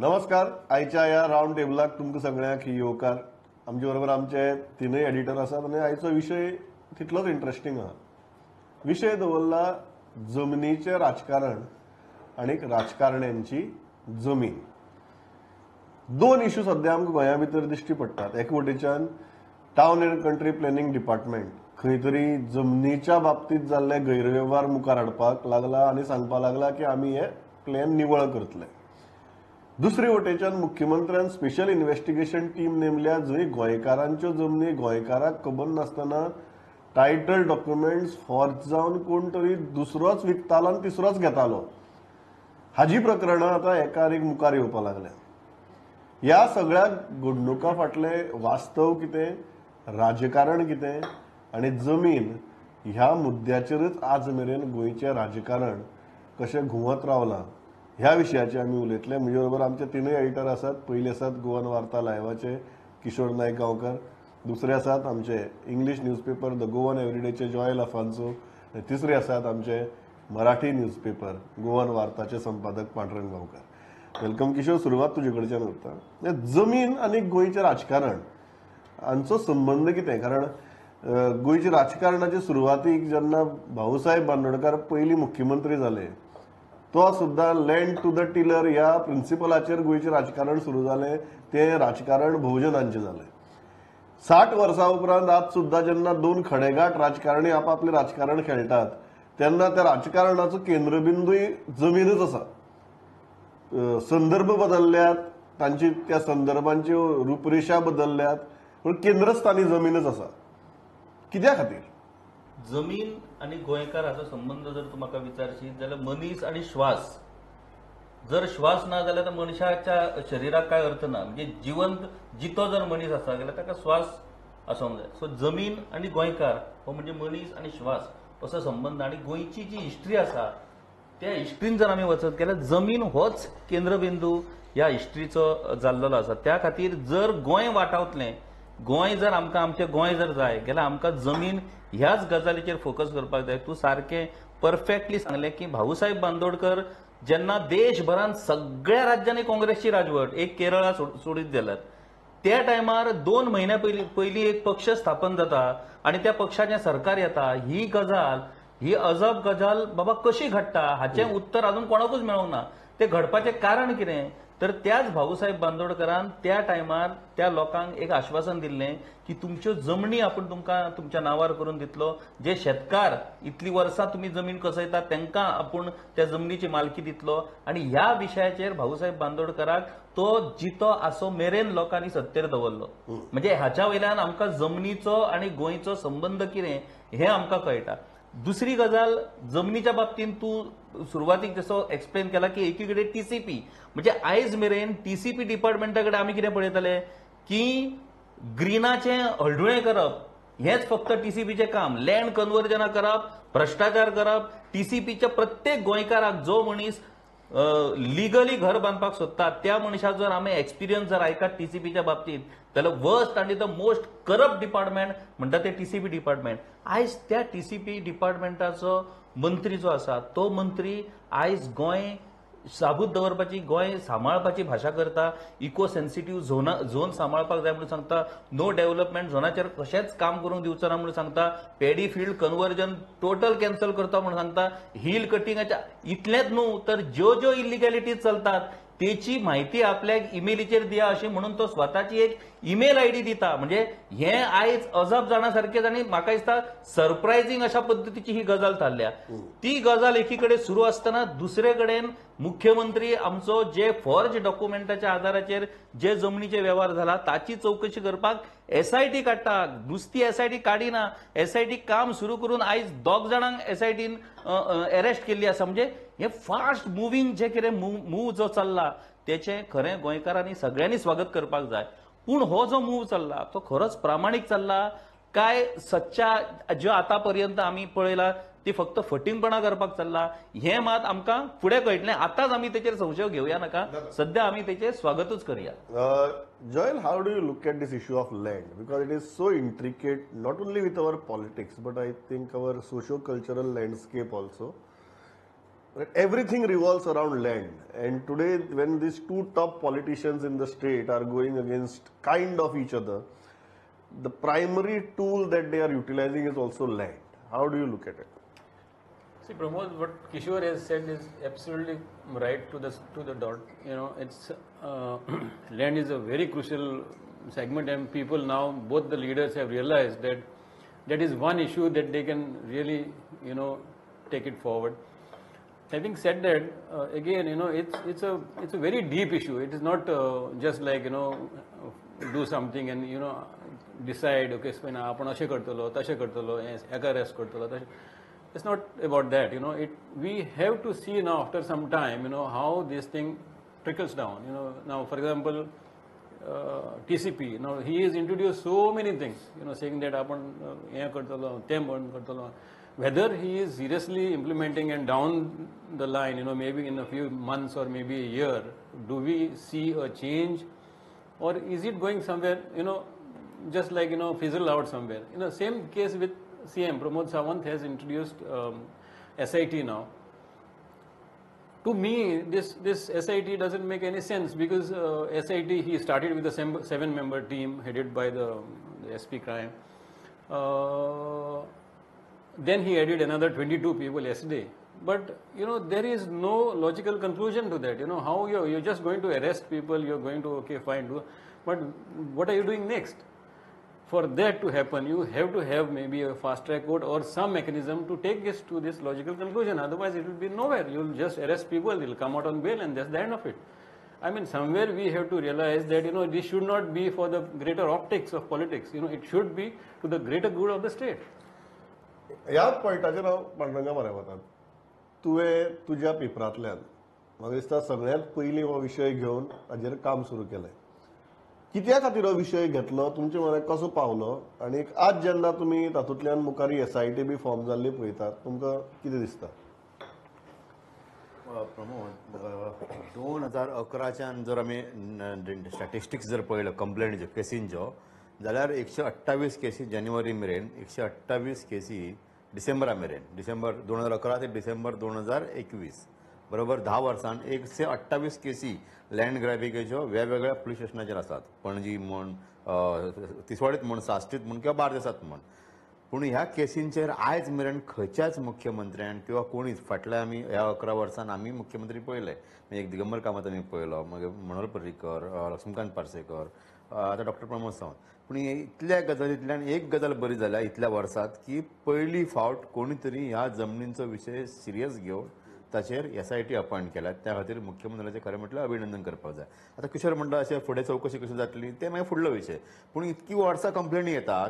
नमस्कार. आयच्या ह्या रावंड टेबलाक तुमकां सगळ्यांक येवकार. आमचे बरोबर आमचे तिनूय एडिटर आसात आनी आयचो विशय तितलोच इंट्रस्टींग आहा. विशय दवरला जमनीचें राजकारण आनी राजकारण्यांची जमीन. दोन इश्यू सद्या आमकां गोंया भितर दिश्टी पडटात. एक वटेच्यान town and country planning department खंय तरी जमनीच्या बाबतींत जाल्ले गैरवेव्हार मुखार हाडपाक लागला आनी सांगपाक लागला की आमी हे प्लॅन निवळ करतले. दुसरे वटेच्यान मुख्यमंत्र्यान स्पेशल इन्व्हेस्टिगेशन टीम नेमल्या जंय गोंयकारांच्यो जमनी गोंयकाराक खबर नासतना टायटल डॉक्युमेंट्स फॉर्ज जावन कोण तरी दुसरोच विकतालो आनी तिसरोच घेतालो. हाजी प्रकरणां आतां एकार एक मुखार येवपाक लागल्या. ह्या सगळ्या घडणुकां फाटलें वास्तव कितें, राजकारण कितें आनी जमीन ह्या मुद्द्याचेरच आज मेरेन गोंयचें राजकारण कशें घुंवत रावलां ह्या विशयाचेर आमी उलयतले. म्हजे बरोबर आमचे तिनूय एडिटर आसात. पयले आसात गोवन वार्ता लायवाचे किशोर नायक गांवकर, दुसरे आसात आमचे इंग्लीश न्यूजपेपर the Goan एव्हरीडेचे जॉयल अफान्सो, आनी तिसरे आसात आमचे मराठी न्यूजपेपर गोवन वार्ताचे संपादक पांडुरंग गांवकर. Welcome Kishore, सुरवात तुजे कडच्यान करता. जमीन आनी गोंयचें राजकारण हांचो संबंद कितें? कारण गोंयच्या राजकारणाचे सुरवातीक जेन्ना भाऊसाहेब बांदोडकार पयली मुख्यमंत्री जाले तो सुद्दां लँड टू the tiller ह्या प्रिंसिपलाचेर गोंयचें राजकारण सुरू जालें. तें राजकारण भोवजनांचें जालें. 60 वर्सां उपरांत आज सुद्दां जेन्ना दोन खडेगांठ राजकारणी आपापलें राजकारण खेळटात तेन्ना त्या राजकारणाचो केंद्रबिंदूय जमीनच आसा. संदर्भ बदलल्यात, तांची त्या संदर्भांच्यो रुपरेशा बदलल्यात, पूण केंद्रस्थानी जमीनच आसा. कित्या खातीर जमीन आनी गोंयकार हाचो संबंद जर तूं म्हाका विचारशीत जाल्यार मनीस आनी श्वास, जर श्वास ना जाल्यार तर मनशाच्या शरिराक कांय अर्थ ना. म्हणजे जिवंत जितो जर मनीस आसा जाल्यार ताका श्वास आसूंक जाय. सो जमीन आनी गोंयकार हो म्हणजे मनीस आनी श्वास असो संबंद. आनी गोंयची जी हिस्ट्री आसा त्या हिस्ट्रीन जर आमी वचत गेल्यार जमीन होच केंद्रबिंदू ह्या हिस्ट्रीचो जाल्लो आसा. त्या खातीर जर गोंय वाटावतलें, गोंय जर आमकां आमचें गोंय जर जाय जाल्यार आमकां जमीन ह्याच गजालीचेर फोकस करपाक जाय. तूं सारकें परफेक्टली सांगलें की भाऊसाहेब बांदोडकर जेन्ना देशभरान सगळ्या राज्यांनी काँग्रेसची राजवट, एक केरळा सोडीत जाल्यार, त्या टायमार 2 म्हयन्या पयलीं एक पक्ष स्थापन जाता आनी त्या पक्षाचें सरकार येता. ही गजाल, ही अजब गजाल बाबा कशी घडटा हाचें उत्तर अजून कोणाकूच मेळोंक ना. तें घडपाचें कारण कितें तर त्याच भाऊसाहेब बांदोडकरान त्या टायमार त्या लोकांक एक आश्वासन दिल्लें की तुमच्यो जमनी आपूण तुमकां तुमच्या नांवार करून दितलो. जे शेतकार इतली वर्सां तुमी जमीन कसयतात तांकां आपूण त्या जमनीची मालकी दितलो. आनी ह्या विशयाचेर भाऊसाहेब बांदोडकराक तो जितो आसो मेरेन लोकांनी सत्तेर दवरलो. म्हणजे हाच्या वयल्यान आमकां जमनीचो आनी गोंयचो संबंद कितें हें आमकां कळटा. दुसरी गजाल जमनीच्या बाबतींत तूं सुरवातीक जसो एक्सप्लेन केला की एकीकडे टीसीपी, म्हणजे आयज मेरेन टीसीपी डिपार्टमेंटा कडेन आमी कितें पळयताले की ग्रीनाचें हळडुळें करप हेंच फक्त टीसीपीचें काम, लँड कन्वर्जनां करप, भ्रश्टाचार करप. टीसीपीच्या प्रत्येक गोंयकाराक जो मनीस लिगली घर बांदपाक सोदता त्या मनशाक जर आमी एक्सपिरियन्स जर आयकात टीसीपीच्या बाबतींत जाल्यार वर्स्ट आनी the most corrupt department म्हणटा ते टीसीपी डिपार्टमेंट. आयज त्या टीसीपी डिपार्टमेंटाचो मंत्री जो आसा तो मंत्री आयज गोंय साबूत दवरपाची, गोंय सांबाळपाची भाशा करता. इको सेन्सिटीव झोन सांबाळपाक जाय म्हणून सांगता, नो डेव्हलपमेंट झोनाचेर कशेंच काम करूंक दिवचो ना म्हणून सांगता, paddy field conversion total cancel करता म्हणून सांगता, हिल कटिंगाच्या इतलेंच न्हू तर ज्यो ज्यो इलिगॅलिटीज चलतात तेची म्हायती आपल्याक इमेलीचेर दिया अशी म्हणून तो स्वताची एक ईमेल आयडी दिता. म्हणजे हे आयज अजाप जाणा सारकेच आनी म्हाका दिसता सरप्रायझींग अशा पद्दतीची ही गजाल थारल्या. ती गजाल एकीकडे सुरू आसतना दुसरे कडेन मुख्यमंत्री आमचो जे फॉर्ज डॉक्युमेंटाच्या आधाराचेर जे जमनीचे वेव्हार जाला ताची चवकशी करपाक एसआयटी काडटा. नुस्ती एसआयटी काडिना, एसआयटी काम सुरू करून आयज 2 जाणांक एसआयटीन अरेस्ट केल्ली आसा. म्हणजे हे फास्ट मुवींग जे कितें मूव जो चल्ला तेचें खरें गोंयकारांनी सगळ्यांनी स्वागत करपाक जाय. पूण हो जो मूव चल्ला तो खरोच प्रामाणीक चल्ला काय सच्चा ज्यो आतां पर्यंत आमी पळयला ती फक्त फटींगपणा करपाक चल्ला हें मात आमकां फुडें कळटलें. आतांच आमी तेचेर संशय घेवया नाका, सद्या आमी तेचेर स्वागतूच करया. Joel, how do you look at this issue of land? Because it is so intricate, not only with our politics but I think our socio cultural landscape also. Everything revolves around land, and today when these two top politicians in the state are going against kind of each other, the primary tool that they are utilizing is also land. How do you look at it? See, Pramod, what Kishore has said is absolutely right to the dot. You know, it's land is a very crucial segment, and people now, both the leaders have realized that that is one issue that they can really, you know, take it forward. Having said that, again, you know, it's a very deep issue. It is not just like, you know, do something and, you know, decide, okay, so आपण अशें करतलो, तशें करतलो, एका arrest करतलो, तशें. It's not about that, you know. We have to see now after some time, you know, how this thing trickles down. You know, now for example, TCP. Now he has introduced so many things, you know, saying that आपण हें करतलो, तें बंद करतलो. Whether he is seriously implementing, and down the line, you know, maybe in a few months or maybe a year, do we see a change, or is it going somewhere, you know, just like, you know, fizzle out somewhere? You know, same case with CM, Pramod Sawant has introduced SIT now. To me, this SIT doesn't make any sense, because SIT, he started with a 7-member team headed by the SP crime. Then he added another 22 people yesterday. But, you know, there is no logical conclusion to that. You know, how you're just going to arrest people, you're going to, okay, fine, do, but what are you doing next? For that to happen, you have to have maybe a fast track court or some mechanism to take this to this logical conclusion. Otherwise, it will be nowhere. You'll just arrest people, they'll come out on bail, and that's the end of it. I mean, somewhere we have to realize that, you know, this should not be for the greater optics of politics. You know, it should be to the greater good of the state. ह्या पॉयंटाचेर हांव पांडुरंगा म्हऱ्या वता. तुवें तुज्या पेपरांतल्यान म्हाका दिसता सगळ्यांत पयलीं हो विशय घेवन हाजेर काम सुरू केलें. कित्या खातीर हो विशय घेतलो, तुमचे म्हऱ्याक कसो पावलो, आनी आज जेन्ना तुमी तातूंतल्यान मुखार SIT B फॉर्म जाल्ली पळयतात, तुमकां कितें दिसता? प्रमोद, 2011च्यान जर आमी स्टॅटिस्टिक्स जर पळयलो कंप्लेंटीच्यो केसींच्यो, जाल्यार 128 केसी जानेवारी मेरेन, 128 केसी डिसेंबरा मेरेन, डिसेंबर 2011 ते डिसेंबर 2021, बरोबर 10 वर्सान 128 केसी लँड ग्रॅबिंगाच्यो वेगवेगळ्या पुलीस स्टेशनाचेर आसात. पणजी म्हण, तिसवाडीत म्हण, साश्टीत म्हण किंवा बार्देसात म्हण. पूण ह्या केसींचेर आयज मेरेन खंयच्याच मुख्यमंत्र्यान किंवा कोणीच फाटल्या आमी ह्या 11 वर्सान आमी मुख्यमंत्री पळयले, एक दिगंबर कामत आमी पळयलो, मागीर मनोहर पर्रीकर, लक्ष्मीकांत पार्सेकर, आतां डॉक्टर प्रमोद सावंत. पूण इतल्या गजालींतल्यान एक गजाल बरी जाल्या इतल्या वर्सांत की पयली फावट कोणी तरी ह्या जमनींचो विशय सिरियस घेवन ताचेर SIT appoint केल्या. त्या खातीर मुख्यमंत्र्याचें खरें म्हटल्यार अभिनंदन करपाक जाय. आतां किशोर म्हणटा अशें फुडें चवकशी कशी जातली तें मागीर फुडलो विशय. पूण इतकी वर्सां कंप्लेनी येतात,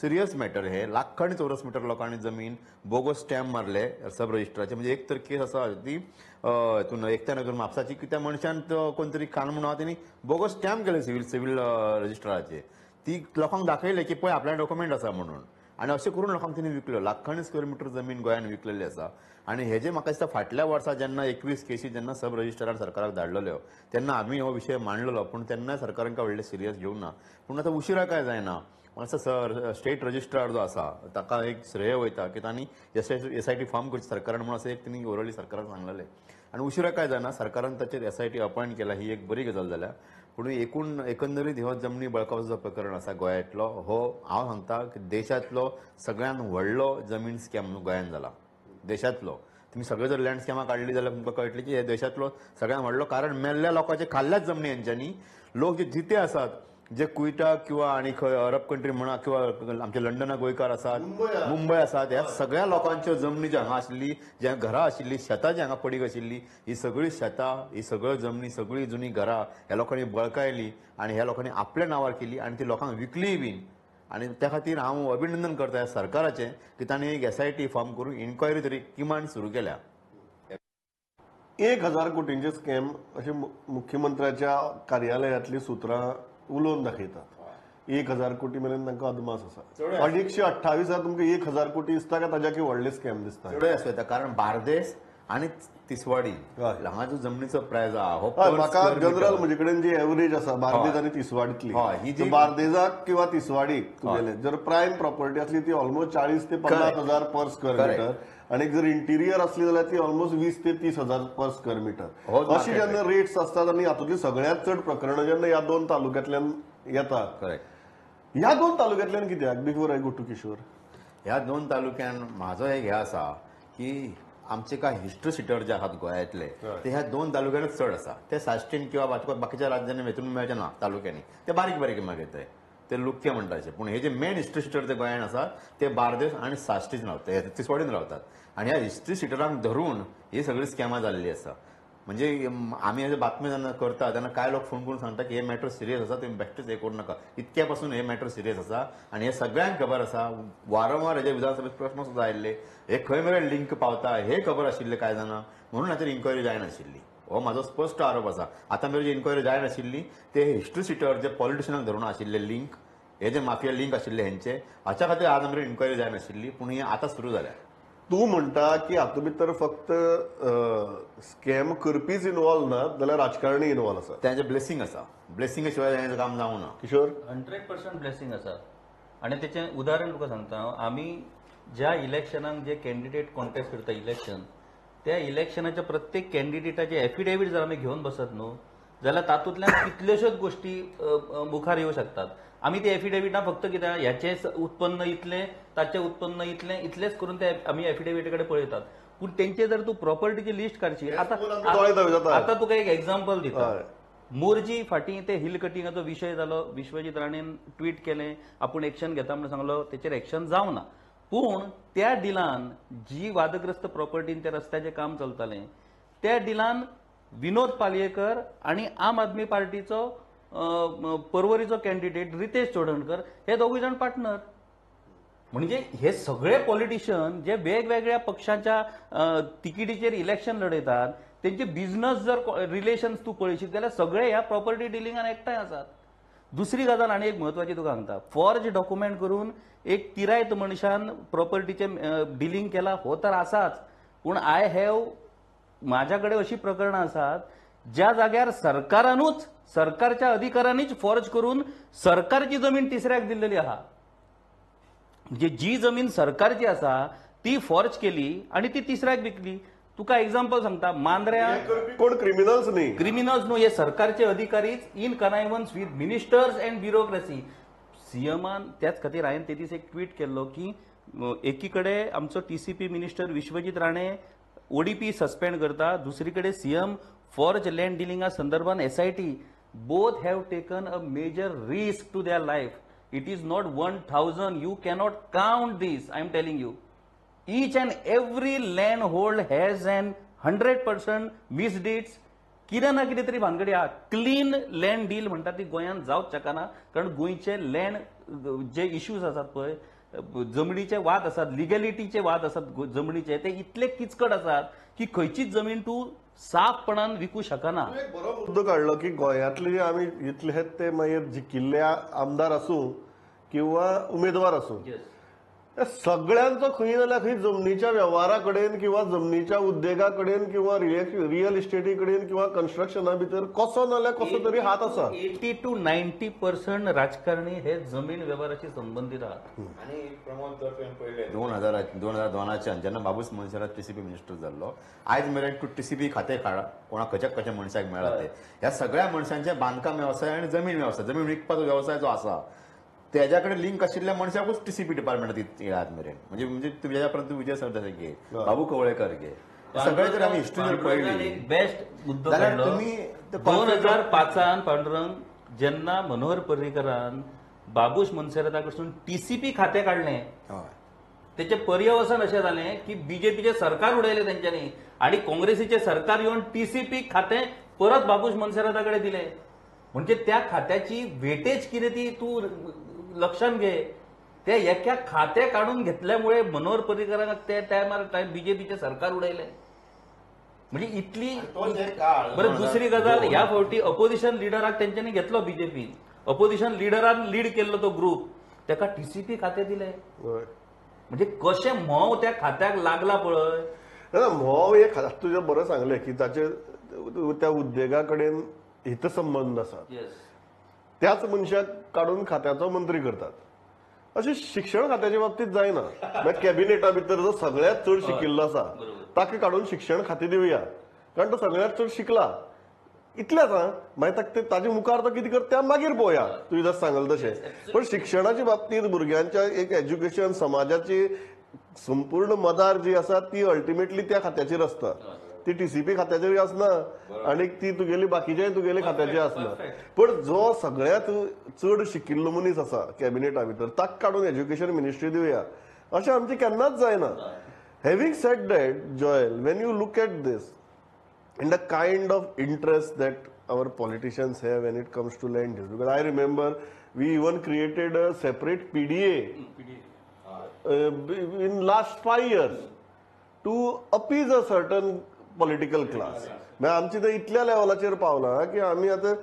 सिरियस मॅटर हे, लाखांनी चौरस मिटर लोकांनी जमीन बोगस स्टॅम्प मारले सब रजिस्टराचे. म्हणजे एक तर केस आसा ती हितून एकता नगर म्हापसाची की त्या मनशान कोण तरी खान म्हणून आहा तेणी बोगस स्टॅम्प केले सिव्हील रजिस्टराचे, ती लोकांक दाखयले की पळय आपल्या डॉक्युमेंट आसा म्हणून, आनी अशें करून लोकांक तेणी विकल्यो. लाखांनी स्क्वेअर मिटर जमीन गोंयान विकलेली आसा. आनी हेजे म्हाका दिसता फाटल्या वर्सा जेन्ना 21 केसी जेन्ना सब रजिस्टरान सरकाराक धाडलेल्यो तेन्ना आमी हो विशय मांडलेलो, पूण तेन्ना सरकारान काय व्हडलें सिरियस घेवंक ना. पूण आतां उशिरा काय जायना, म्हाका दिसता स्टेट रजिस्ट्रार जो आसा ताका एक श्रेय वयता की तांणी SIT form करची सरकारान म्हणून अशें एक तेणी ओरली सरकाराक सांगलेलें. आनी उशिरा काय जायना सरकारान ताचेर SIT appoint केला, ही एक बरी गजाल जाल्या. पूण एकूण एकंदरीत हो जमनी बळकावाचो जो प्रकरण आसा गोंयांतलो, हो हांव सांगता की देशांतलो सगळ्यान व्हडलो जमीन स्कॅम गोंयांत जाला. देशांतलो तुमी सगळे जर लँड स्कॅमां काडली जाल्यार तुमकां कळटलें की हे देशांतलो सगळ्यान व्हडलो, कारण मेल्ल्या लोकांचे खाल्ल्याच जमनी हेंच्यांनी. लोक जे जिते आसात, जे कुयटा किंवा आनी खंय अरब कंट्री म्हणा किंवा आमचे लंडनाक गोंयकार आसात, मुंबय आसात, ह्या सगळ्या लोकांच्यो जमनी ज्यो हांगा आशिल्ली, ज्या घरां आशिल्ली, शेतां जी हांगा पडीक आशिल्ली, ही सगळी शेतां, ही सगळ्यो जमनी, सगळी जुनी घरां ह्या लोकांनी बळकायली आनी ह्या लोकांनी आपल्या नांवार केली आनी ती लोकांक विकलीय बीन. आनी त्या खातीर हांव अभिनंदन करता ह्या सरकाराचें की तांणी एक SIT form करून इन्क्वायरी तरी किमान सुरू केल्या. 1000 कोटींचे स्कॅम अशें मुख्यमंत्र्याच्या कार्यालयांतली सुत्रां उलोवन दाखयतात. 1000 कोटी मेरेन तांकां अदमास आसा. 128 तुमकां 1000 कोटी दिसता काय ताज्या की व्हडले स्कॅम दिसता? चडय आसूं येता, कारण बार्देस आनी तिसवाडी हांगा जो जमनीचो प्रायस आहा हो म्हाका जनरल म्हजे कडेन जी एवरेज आसा बार्देज आनी तिसवाडीतली, बार्देजाक किंवा तिसवाडीक तुगेले जर प्रायम प्रॉपर्टी असली ती ऑलमोस्ट 40 ते 50 हजार पर स्क्वेअर मिटर आणि जर इंटिरियर असली जाल्यार ती ऑलमोस्ट 20 ते 30 हजार पर स्क्वेअर मिटर अशी जेन्ना रेट्स असतात आणि हातूंतली सगळ्यात चड प्रकरणां जेन्ना ह्या दोन तालुक्यांतल्यान येतात. करेक्ट. ह्या दोन तालुक्यांतल्यान कित्याक before I go to Kishore, ह्या दोन तालुक्यान म्हाजो एक हे आसा की आमचे काय हिस्ट्री सिटर जे आहात गोंयांतले ते ह्या दोन तालुक्यांतच चड आसा. ते साश्टीन किंवा बाकीच्या राज्यांनी हेतून मेळचे ना तालुक्यांनी, ते बारीक बारीक मागीर ते लुक्के म्हणटा अशे. पूण हे जे मेन हिस्ट्री सिटर ते गोंयांत आसा ते बार्देस आनी साश्टीन रावतात, तिसवाडीन रावतात आनी ह्या हिस्ट्री सिटरांक धरून ही सगळी स्कॅमां जाल्ली आसा. म्हणजे आमी हे बातमी जेन्ना करता तेन्ना कांय लोक फोन करून सांगता की हे मॅटर सिरियस आसा, तुमी बेश्टेच हे करूं नाका, इतक्या पासून हे मॅटर सिरियस आसा आनी हे सगळ्यांक खबर आसा. वारंवार हेजे विधानसभेत प्रश्न सुद्दां आयिल्ले, हे खंय मेरेन लिंक पावता हे खबर आशिल्ले कांय जाणां, म्हणून हाचेर इन्क्वायरी जायनाशिल्ली. हो म्हाजो स्पश्ट आरोप आसा. आतां मेरेन जी इन्क्वायरी जायनाशिल्ली ते हिस्ट्री सिटर जे पॉलिटिशनाक धरून आशिल्ले लिंक, हे जे माफिया लिंक आशिल्ले हेंचे, हाच्या खातीर आज मेरेन इन्क्वायरी जायनाशिल्ली, पूण ही आतां सुरू जाल्या. तूं म्हणटा की हातूंत भितर फक्त स्कॅम करपीच इन्वॉल्व ना जाल्यार राजकारणी इन्वॉल्व आसा, तांचें ब्लेसिंग आसा, ब्लेसिंगा शिवाय तांचें काम जावंक ना. किशोर, 100% ब्लेसिंग आसा आनी तेचें उदाहरण तुका सांगता हांव. आमी ज्या इलेक्शनाक जे कॅन्डिडेट कॉन्टेस्ट करता इलेक्शन, त्या इलेक्शनाच्या प्रत्येक कॅन्डिडेटाचे एफिडेवीट जर आमी घेवन बसत न्हू जाल्यार तातूंतल्यान कितल्योश्योच गोश्टी मुखार येवं शकतात. आमी ते एफिडेविटां फक्त कितें ह्याचें उत्पन्न इतलें, ताचें उत्पन्न इतलें, इतलेंच करून ते आमी एफिडेविटा कडेन पळयतात. पूण तेंचे जर तूं प्रॉपर्टीची लिस्ट काडशी, आतां आतां तुका एक एग्जाम्पल दिता. मोरजी फाटीं ते हिल कटिंगाचो विशय जालो, विश्वजीत राणेन ट्वीट केलें आपूण एक्शन घेता म्हणून सांगलो, तेचेर एक्शन जावना. पूण त्या डिलान जी वादग्रस्त प्रॉपर्टीन त्या रस्त्याचें काम चलतालें त्या डिलान विनोद पालयेकर आनी आम आदमी पार्टीचो परवरीचो कॅन्डिडेट रितेश चोडणकर हे दोगूय जाण पार्टनर. म्हणजे हे सगळे पॉलिटिशियन जे वेगवेगळ्या पक्षाच्या तिकिटीचेर इलेक्शन लढयतात तेंचे बिझनस जर रिलेशन्स तूं पळयशीत जाल्यार सगळे ह्या प्रॉपर्टी डिलिंगान एकठांय आसात. दुसरी गजाल आनी एक म्हत्वाची तुका सांगता, फॉर्ज डॉक्युमेंट करून एक तिरायत मनशान प्रॉपर्टीचें डिलींग केला हो तर आसाच, पूण I have म्हाज्या कडेन अशी प्रकरणां आसात ज्या जाग्यार सरकारानूच सरकारच्या अधिकाऱ्यांनीच फॉर्ज करून सरकारची जमीन तिसऱ्याक दिल्लेली आहा. म्हणजे जी जमीन सरकारची आसा ती फॉर्ज केली आनी ती तिसऱ्याक विकली. तुका एग्जाम्पल सांगता, मांद्र्या कोण क्रिमिनल्स न्ही, क्रिमिनल्स न्हू, हे सरकारचे अधिकारीच in connivance with ministers and bureaucracy. सीएमान त्याच खातीर हांवें ते दीस एक ट्वीट केल्लो की एकीकडे आमचो TCP minister Vishwajit Rane ODP suspend करता, दुसरी कडेन सीएम फॉर्ज लँड डिलिंगा संदर्भात SIT. Both have taken a major risk to their life. It is not 1000, you cannot count this, I am telling you. Each and every land hold has an 100% misdeeds. कितें ना कितें तरी भानगडी आहा. Clean land deal म्हणटा ती गोंयांत जावंक शकना, कारण गोंयचे लँड जे इश्यूज आसात पळय, जमनीचे वाद आसात, लिगॅलिटीचे वाद आसात जमनीचे, ते इतले किचकट आसात की खंयचीच जमीन तूं साफपणान विकू शकना. एक बरो मुद्दो काडलो की गोंयांतले जे आमी इतले ते मागीर जिखिल्ले आमदार आसूं किंवा उमेदवार आसूं, सगळ्यांचो खंय जाल्यार खंय जमनीच्या वेव्हारा कडेन किंवा जमनीच्या उद्देगा कडेन किंवा रियल इस्टेटी कडेन किंवा कन्स्ट्रक्शना भितर कसो नाल्यार कसो तरी हात आसा. 80 to 90% राजकारणी हे जमीन वेव्हाराशी संबंदीत आहात. आनी प्रमोद जर तुवें पळयलें 2002 जेन्ना बाबूस मनसरात टीसीपी मिनिस्टर जाल्लो, आयज मेरेन तूं टीसीपी खातें काड कोणा खंयच्या खंयच्या मनशाक मेळ्ळा ते, ह्या सगळ्या मनशांचे बांदकाम वेवसाय आनी जमीन वेवसाय, जमीन विकपाचो वेवसाय जो आसा तेज्या कडेन लिंक आशिल्ल्या मनशाकूच टीसीपी डिपार्टमेंटात आज मेरेन. म्हणजे म्हणजे तुज्या पर्यंत विजय सरदेसाय घे, बाबू कवळेकर घे, सगळे जर आमी हिस्ट्री जर पळयली बेस्ट मुद्दो काडलो. तुमी 2005 पांडुरंग जेन्ना मनोहर पर्रीकरान बाबूश मोन्सेराता कडसून टीसीपी खातें काडलें, तेचें पर्यवसान अशें जालें की बीजेपीचें सरकार उडयलें तेंच्यांनी आनी काँग्रेसीचें सरकार येवन टीसीपी खातें परत बाबूश मोन्सेराता कडेन दिलें. म्हणजे त्या खात्याची वेटेज कितें ती तूं लक्षात घे. ते एका खातें काडून घेतल्यामुळे मनोहर पर्रीकरांक ते टायमार टायम बीजेपीचें सरकार उडयलें. म्हणजे इतली. बरं, दुसरी गजाल, ह्या फावटी अपोजिशन लिडराक तेंच्यांनी घेतलो बीजेपी, अपोजिशन लिडरान लीड केल्लो तो ग्रुप, तेका टीसीपी खातें दिलें. म्हणजे कशें म्होंव त्या खात्याक लागला पळय. ना हो एक तुजें बरें सांगलें की ताचे त्या उद्देगा कडेन हितसंबंद आसात, त्याच मनशाक काडून खात्याचो मंत्री करतात. अशें शिक्षण खात्याच्या बाबतींत जायना. मागीर कॅबिनेटा भितर जो सगळ्यांत चड शिकिल्लो आसा ताका काडून शिक्षण खातें दिवया, कारण तो सगळ्यांत चड शिकला इतलेंच. हा मागीर ताका ताजे मुखार तो कितें करता मागीर पळोवया, तुवें जशें सांगलें तशें. पण शिक्षणाच्या बाबतींत भुरग्यांच्या एक एज्युकेशन, समाजाची संपूर्ण मदार जी आसा ती अल्टिमेटली त्या खात्याचेर आसता. ती टीसीपी खात्याचेर आसना आनी ती तुगेली बाकीच्याय तुगेली खात्याचेर आसना. पण जो सगळ्यांत चड शिकिल्लो मनीस आसा कॅबिनेटा भितर ताका काडून एज्युकेशन मिनिस्ट्री दिवया अशें आमचें केन्नाच जायना. Having said that, Joel, when you look at this and the kind of interest that our politicians have when it comes to land use, because I remember we even created a separate PDA in last 5 years to appease a certain political class. म्हळ्यार आमची ते इतल्या लेवलाचेर पावला की आमी आतां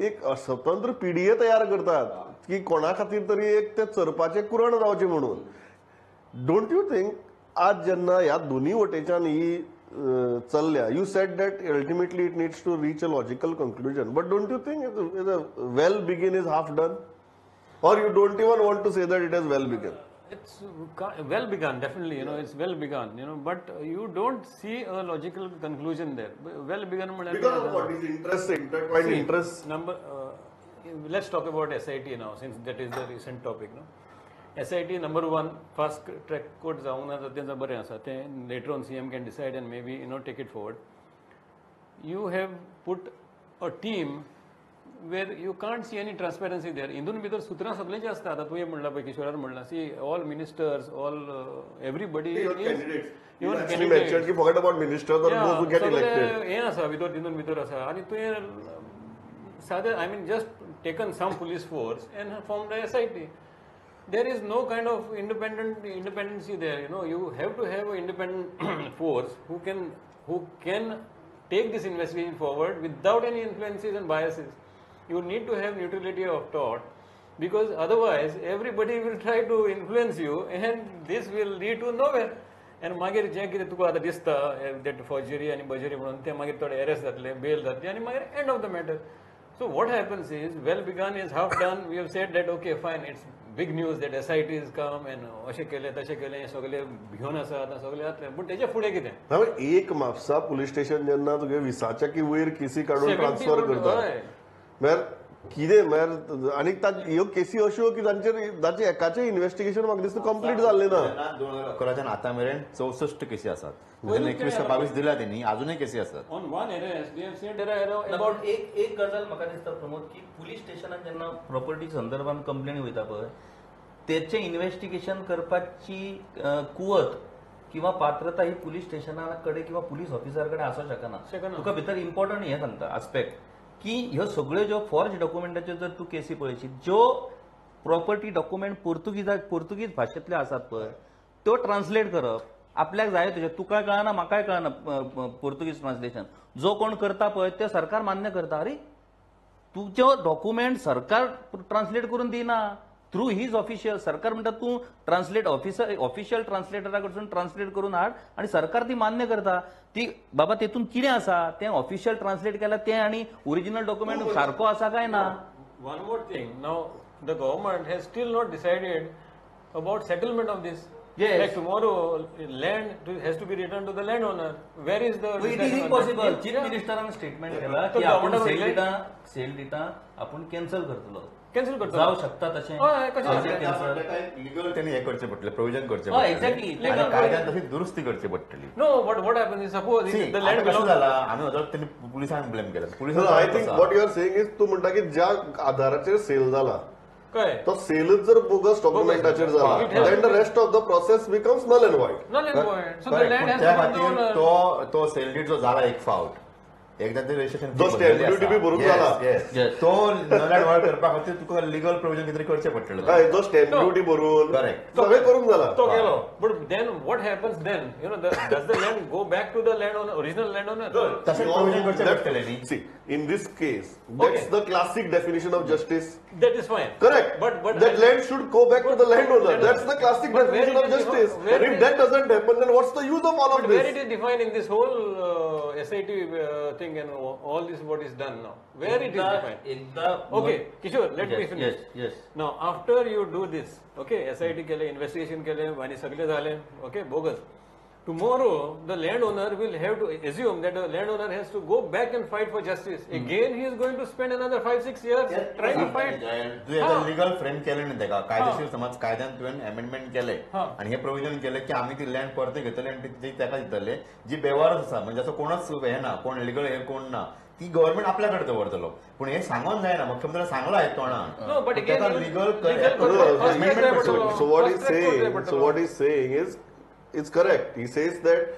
एक स्वतंत्र पीडीए तयार करतात की कोणा खातीर तरी एक ते चरपाचें कुरण जावचें म्हणून. Don't you think आज जेन्ना ह्या दोन्ही वटेच्यान ही चल्ल्या, you said that ultimately it needs to reach a logical conclusion, but don't you think well begin is half done, or you don't even want to say that it is well begun? It's well begun, definitely, you know, it's well begun, you know, but you don't see a logical conclusion there. Well begun because of what is interest, intertwined interest. Number, let's talk about SIT now, since that is the recent topic, no? SIT number one, fast track court जावंक ना तें बरें आसा, तें later on CM can decide and maybe, you know, take it forward. You have put a team where you can't see any transparency there. हिंदून भितर सुत्रां सगळ्यांची आसता. आतां तुवें म्हणलां पळय, किशोरान म्हणलां, see all ministers, all everybody, even candidates, forget about ministers or those who get elected, हें आसा भितर, तितून भितर आसा. आनी तुवें सादें, I mean, just taken some police force and form the SIT. There is no kind of independency there, you know. You have to have an independent force who can take this investigation forward without any influences and biases. You need to have neutrality of thought, because otherwise everybody will try to influence you and this will lead to nowhere. And मागीर जें कितें तुका आतां दिसता that forgery आनी बजरी म्हणून, तें मागीर थोडे अरेस्ट जातले, बेल जातली आनी मागीर end of the matter. So what happens is, well begun is half done. We have said that okay, fine, it's big news that SIT is come and अशें केलें तशें केलें, सगळे भिवन आसा आतां सगळे जातलें, पूण तेच्या फुडें कितें? एक म्हापसा पुलीस स्टेशन जेन्ना तुगे 20च्या की वयर केसी काडून ट्रान्सफर करता, म्हळ्यार कितें, म्हळ्यार आनी ह्यो केसी अश्यो की तांचेर ताचें एकाचें इन्वेस्टिगेशन म्हाका दिसता कंप्लीट जाल्लें ना. 2011च्यान आतां मेरेन 64 केसी आसात, 21 22 दिल्या तेणी, अजूनय केसी आसात. एक गजाल म्हाका दिसता प्रमोद, की पुलीस स्टेशनान जेन्ना प्रॉपर्टी संदर्भात कंप्लेन वयता पळय, तेचें इन्वेस्टिगेशन करपाची कुवत किंवा पात्रता ही पुलीस स्टेशना कडेन किंवा पुलीस ऑफिसर कडेन आसूंक शकना. तुका भितर इम्पॉर्टंट हें सांगता आस्पेक्ट की ह्यो सगळ्यो ज्यो फॉर्ज डॉक्युमेंटाच्यो जर तूं केसी पळयशी, ज्यो प्रॉपर्टी डॉक्युमेंट पुर्तुगीज भाशेंतल्यो आसात पळय, त्यो ट्रान्सलेट करप आपल्याक जाय तुजें, तुका कळना म्हाकाय कळना पुर्तुगीज ट्रान्सलेशन, जो कोण करता पळय ते सरकार मान्य करता. अरे तुजें डॉक्युमेंट सरकार ट्रान्सलेट करून दिना थ्रू his official, सरकार म्हणटा तूं ट्रान्सलेट ऑफिसर ऑफिशियल ट्रान्सलेटरा कडसून ट्रान्सलेट करून हाड आनी सरकार ती मान्य करता. ती बाबा तेतून कितें आसा तें ऑफिशियल ट्रान्सलेट केलां तें आनी ओरिजिनल डॉक्युमेंट सारको आसा काय ना. One more thing, now the government has still not decided about settlement of this. Yes. Like tomorrow, land has to be returned to the landowner. Where is the? It is impossible. Chief Ministeran statement केला की आपण sale दिता आपण cancel करतलो. Cancel करतलो. जाऊ शकता तशें. हय, कशें? लिगल त्यांनी हे करचें पडटलें, प्रोविजन करचें पडटलें. एक्झॅक्टली. आनी कायद्यान तशी दुरुस्ती करची पडटली. No, but what happens is suppose the land कशें जाला, आमी वचत त्यांनी पुलिसांक ब्लेम केला. पुलिसांक I think what you are saying is, तूं म्हणटा की ज्या आधाराचेर सेल जाला तो सेलच जर बोगस डॉक्युमेंटाचेर जाला, then the rest of the process becomes null and void. Null and void. So the land has त्या खातीर तो तो सेल डीड जो जाला एक फावट, एकदा ते रजिस्ट्रेशन जो स्टॅम्प ड्युटी बी भरून जाला, तो नल अँड वॉयड करपा खातीर तुका लिगल प्रोविजन कितें करचें पडटलें. हय, जो स्टॅम्प ड्युटी भरून करेक्ट सगळें करून जाला तो गेलो. But then what happens then, you know, does the land go back to the land owner, original land owner? तशें प्रोविजन करचें पडटलें न्ही. See, In this case, that's the classic definition of justice. That is fine. Correct. But that land should go back to the landowner. That's the classic definition of justice. If that doesn't happen, then what's the use of all of this? Where it is defined in this whole SIT thing and all this what is done now? Where it is defined? Okay, Kishore, let me finish. Yes. Now, after you do this, okay, SIT केले, investigation केले, आनी सगळे झाले, okay, bogus. Tomorrow, the landowner will have to assume that the landowner has to go back and fight for justice. Again, he is going to spend another 5-6 years trying to fight. तुवें legal frame केलें न्ही तेका, कायदेशीर समज कायद्यान तुवें amendment केलें आनी हे प्रोविजन केलें की आमी ती लँड परते घेतले आनी ती तेका दितले, जी बेवारस आसा, म्हणजे असो कोणच हे ना, कोण लिगल हे कोण ना, ती गव्हर्नमेंट आपल्याकडे दवरतलो. पूण हे सांगोन जायना, मुख्यमंत्र्यान सांगलां हे तोंडान. Legal. So what he's saying is, it's correct. He says that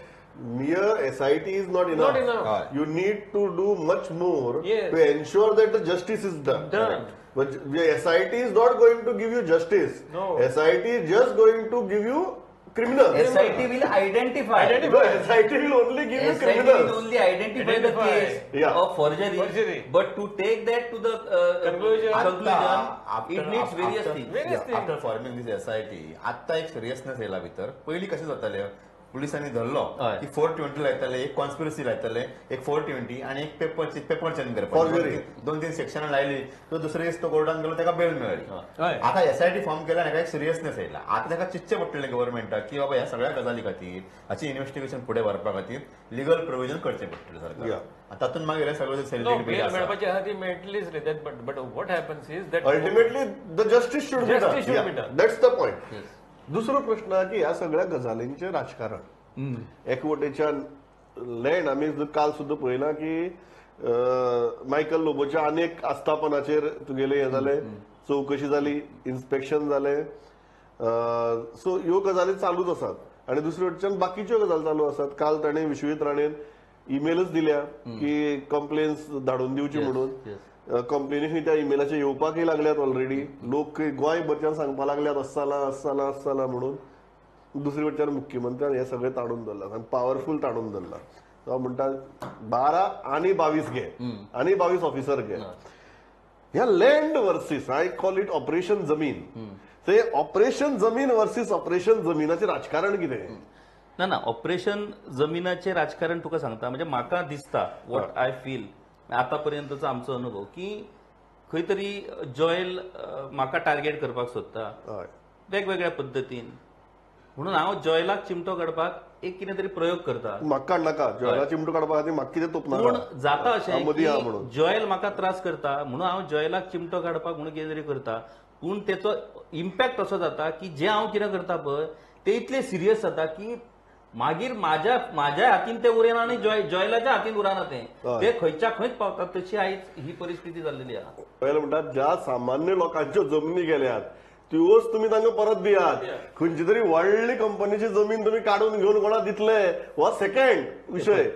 mere SIT is not enough. Not enough. You need to do much more to ensure that the justice is done. But the SIT is not going to give you justice. No. SIT is just going to give you criminals. SIT will identify. No, SIT will only give you criminals. SIT will only identify the case of forgery. But to take that to the conclusion, it needs various things. After forming this SIT, आत्ता एक seriousness येयला भितर. पयलीं कशें जातालें, पुलिसांनी धरलो की 420 लायताले, एक कॉन्स्पिरसी लायताले, एक 420 आनी एक पेपर चेंज करपाक 2-3 सेक्शनां लायली, तो दुसरे दीस तो कोर्टान गेलो, ताका बेल मेळ्ळी. आतां एसआयटी फॉर्म केला, ताका एक सिरियसनेस येयला. आतां ताका चिंतचें पडटलें गव्हर्मेंटाक की बाबा ह्या सगळ्या गजाली खातीर हाची इन्व्हेस्टिगेशन फुडें व्हरपा खातीर लिगल प्रोविजन करचें पडटलें सरकार. तातूंत मागीर हे सगळें मेळपाचें आहा ती मेळटलीच रे. But what happens is that ultimately the justice should be done. That's the point. दुसरो प्रश्न हा की ह्या सगळ्या गजालींचें राजकारण. एकवटेच्यान लँड आमी काल सुद्दां पळयलां की मायकल लोबोच्या अनेक आस्थापनाचेर तुगेलें हें जालें, चवकशी जाली, इन्स्पेक्शन जालें. सो ह्यो गजाली चालूच आसात आनी दुसरे वटेच्यान बाकीच्यो गजाली चालू आसात. काल ताणें विश्वजीत राणेन ईमेलच दिल्या की कंप्लेन्स धाडून दिवची म्हणून. कंप्लेनी त्या ईमेलाचेर येवपाकय लागल्यात ऑलरेडी. लोक गोंयभरच्यान सांगपाक लागल्यात अस जालां अस जालां अस जालां म्हणून. दुसरे वटेच्यान मुख्यमंत्र्यान हें सगळें ताणून धरलां आनी पावरफूल ताणून धरलां. तो म्हणटा 12 आनी 22 घे आनी 22 ऑफिसर घे. ह्या land versus, I call it operation Zameen. ते ऑपरेशन जमीन वर्सीस ऑपरेशन जमीनाचें राजकारण कितें? ना ना, ऑपरेशन जमीनाचें राजकारण तुका सांगता, म्हणजे म्हाका दिसता, what I feel आतापर्यंतचो आमचो अनुभव की खंय तरी जॉयल म्हाका टार्गेट करपाक सोदता वेगवेगळ्या पद्दतीन, म्हणून हांव जॉयलाक चिमटो काडपाक एक कितें तरी प्रयोग करता. म्हाका काडनाका, जॉयला चिमटो काडपा खातीर म्हाका कितें तोपना. पूण जाता अशें, जॉयल म्हाका त्रास करता म्हणून हांव जॉयलाक चिमटो काडपाक म्हणून कितें तरी करता, पूण तेचो इम्पॅक्ट असो जाता की जें हांव कितें करता पळय ते इतलें सिरियस जाता की मागीर माझ्या माझ्या हातीन ते उरना आनी जॉयलाच्या हातीन उरना, ते ते खंयच्या खंयच पावतात. तशी आयज ही परिस्थिती जाल्लेली आहा. पयलें म्हणटात ज्या सामान्य लोकांच्यो जमनी गेल्यात त्योच तुमी तांकां परत दियात. खंयची तरी व्हडली कंपनीची जमीन तुमी काडून घेवन कोणाक दितले हो सेकंड विशय.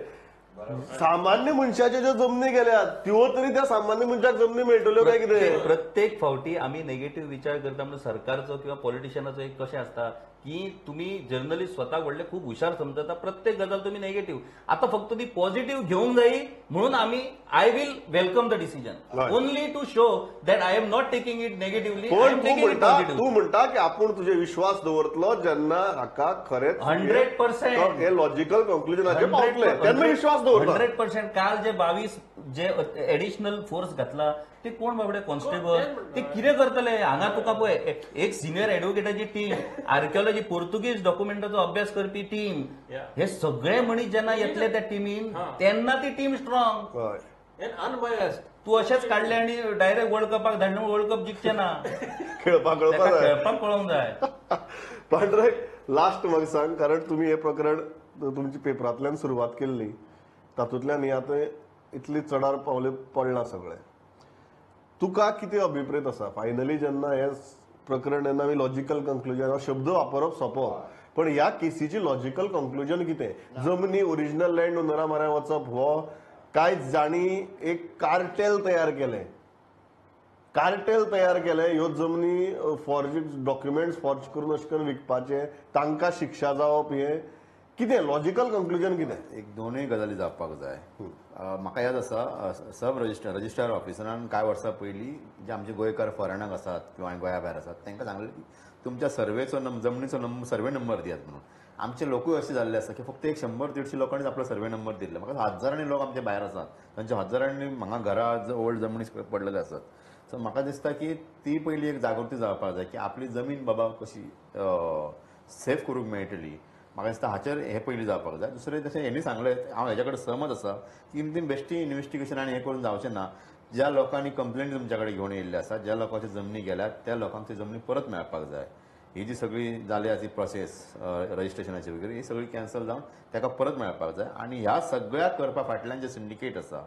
सामान्य मनशाच्यो ज्यो जमनी गेल्यात त्यो तरी त्या सामान्य मनशाक जमनी मेळटल्यो काय कितें? प्रत्येक फावटी आमी नेगेटिव्ह विचार करता म्हणून सरकारचो किंवा पॉलिटिशियनाचो एक कशें आसता की तुमी जर्नलिस्ट स्वताक व्हडले खूब हुशार समजता, प्रत्येक गजाल तुमी नेगेटिव्ह. आतां फक्त ती पॉझिटिव्ह घेवंक जाय म्हणून आमी I will welcome the decision only to show that I am not taking it negatively. तूं म्हणटा की आपूण तुजे विश्वास दवरतलो जेन्ना हाका खरेंच 100% हे लॉजिकल कंक्लुजनाचेर पावतले तेन्ना विश्वास दवरता. 100%. काल जे 22 जे एडिशनल फोर्स घातला ते कोण बाबडे कॉन्स्टेबल ते कितें करतले? हांगा तुका पळय एक सिनियर एडवोकेटाची टीम, आर्किओलॉजी पोर्तुगीज डॉक्युमेंटाचो अभ्यास करपी टीम, हे सगळे मनीस जेन्ना येतले त्या टिमीन तेन्ना ती टीम स्ट्रॉंग अनबायस्ड. तूं अशेंच काडले आनी डायरेक्ट वर्ल्ड कपाक धाडले वर्ल्ड कप जिखचे ना, खेळपाक खेळपाक कळोंक जाय. पांडुरंग, लास्ट म्हाका सांग, कारण तुमी हें प्रकरण तुमच्या पेपरांतल्यान सुरवात केल्ली, तातूंतल्यान हें आतां इतली चडार पावले पडलां सगळें, तुका कितें अभिप्रेत आसा फायनली जेन्ना हें प्रकरण जेन्ना आमी लॉजिकल कंक्लुजन, हो शब्द वापरप सोंपो, पण ह्या केसीची लॉजिकल कंक्लुजन कितें? जमनी ओरिजिनल लँड ओनरा म्हऱ्यान वचप हो काय जांणी एक कार्टेल तयार केलें, कार्टेल तयार केलें ह्यो जमनी फॉर्ज डॉक्युमेंट्स फॉर्ज करून अशें करून विकपाचें, तांकां शिक्षा जावप, हें कितें लॉजिकल कंक्लुजन कितें? एक दोनूय गजाली जावपाक जाय. म्हाका याद आसा सब रजिस्ट्रार रजिस्ट्रार ऑफिसरान कांय वर्सां पयलीं जे आमचे गोंयकार फॉरेनाक आसात किंवा गोंया भायर आसात तांकां सांगलें की तुमच्या सर्वेचो जमनीचो सर्वे नंबर दियात म्हणून. आमचे लोकूय अशे जाल्ले आसा की फक्त एक 100-150 लोकांनीच आपलो सर्वे नंबर दिल्लो. म्हाका हजारांनी लोक आमचे भायर आसात, तांच्या हजारांनी हांगा घरा ओल्ड जमनी पडलेले आसात. सो म्हाका दिसता की ती पयली एक जागृती जावपाक जाय की आपली जमीन बाबा कशी सेफ करूंक मेळटली. म्हाका दिसता हाचेर हें पयलीं जावपाक जाय. दुसरें जशें हेणी सांगलें हांव हेज्या कडेन सहमत आसा की ती बेश्टी इन्वेस्टिगेशन आनी हें करून जावचें ना. ज्या लोकांनी कंप्लेंट तुमच्या कडेन घेवन येयल्ले आसा, ज्या लोकांची जमनी गेल्यात त्या लोकांक ती जमनी परत मेळपाक जाय. ही जी सगळी जाली आसा ती प्रोसेस रजिस्ट्रेशनाची वगैरे ही सगळी कॅन्सल जावन ताका परत मेळपाक जाय. आनी ह्या सगळ्या करपा फाटल्यान जे सिंडिकेट आसा,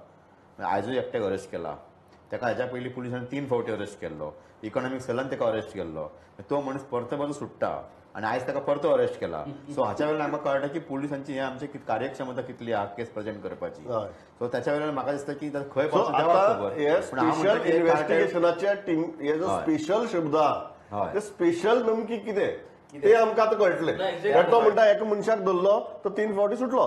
आयजूय एकट्याक अरेस्ट केला, ताका हेज्या पयलीं पुलिसांनी 3 फावटी अरेस्ट केल्लो, इकॉनॉमीक सेलान ताका अरेस्ट केल्लो, तो मनीस परतो परतो सुट्टा आनी आयज ताका परतो अरेस्ट केला. सो हाच्या वेल्यान आमकां कळटा की पुलिसांची हें आमची कार्यक्षमता कितली आहा केस प्रेझेंट करपाची. सो त्याच्या वेल्यान म्हाका दिसता की खंय पावता देवाक खबर. इन्व्हेस्टिगेशनाच्या टीम हे जो स्पेशल शब्द आहा ते स्पेशल नमकी कितें ते आमकां आतां कळटलें. तो म्हणटा एका मनशाक धरलो तो 3 फावटी सुटलो,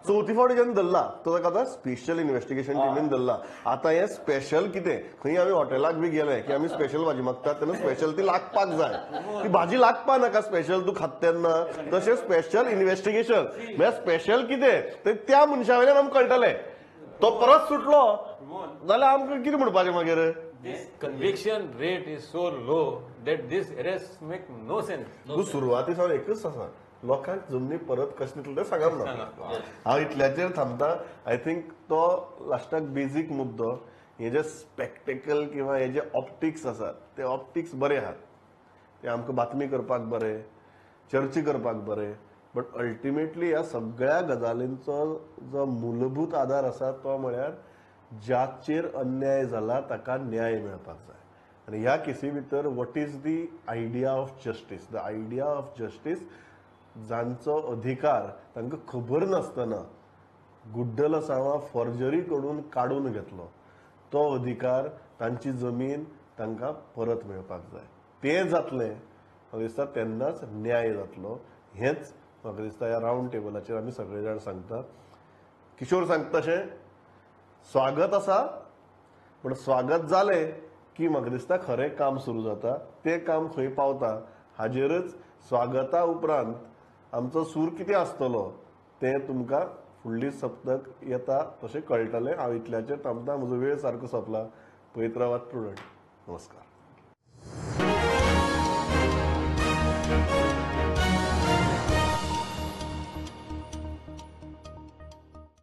चवथी फावटी जेन्ना धरला तो ताका आतां स्पेशल इन्व्हेस्टिगेशन टिमीन धरला. आतां हें स्पेशल कितें, खंय आमी हॉटेलाक बी गेले की आमी स्पेशल भाजी मागतात तेन्ना स्पेशल ती लागपाक जाय, ती भाजी लागपा नाका स्पेशल तूं खाता तेन्ना. तशें स्पेशल इन्व्हेस्टिगेशन म्हळ्यार स्पेशल कितें ते त्या मनशा वयल्यान आमकां कळटलें. तो परत सुटलो जाल्यार आमकां कितें म्हणपाचें मागीर? This conviction rate is so low that this arrests make no sense. तूं सुरवाती सावन एकच आसा, लोकांक जमनी परत कशें दितले तें सांगप ना. हांव इतल्याचेर थांबता. I think तो लास्टाक बेजीक मुद्दो, हे जे स्पेक्टेकल किंवा हे जे ऑप्टिक्स आसात ते ऑप्टिक्स बरे आहात, ते आमकां बातमी करपाक बरे, चर्चा करपाक बरे, बट अल्टिमेटली ह्या सगळ्या गजालींचो जो मूलभूत आदार आसा तो म्हळ्यार ज्याचेर अन्याय जाला ताका न्याय मेळपाक जाय. आनी ह्या केसी भितर what is the idea of justice? The idea of justice, जांचो अधिकार तांकां खबर नासतना गुड्डलसांवां फॉर्जरी करून काडून घेतलो तो अधिकार, तांची जमीन तांकां परत मेळपाक जाय. तें जातलें म्हाका दिसता तेन्नाच न्याय जातलो. हेंच म्हाका दिसता ह्या रावंड टेबलाचेर आमी सगळे जाण सांगता. किशोर सांगता तशें स्वागत आसा, पूण स्वागत जालें की म्हाका दिसता खरें काम सुरू जाता. तें काम खंय पावता हाजेरच स्वागता उपरांत आमचो सूर कितें आसतलो तें तुमकां फुडली सप्तक येता तशें कळटलें. हांव इतल्याचेर थांबता, म्हजो वेळ सारको सोंपला. पळयत रावात प्रुडंट. नमस्कार.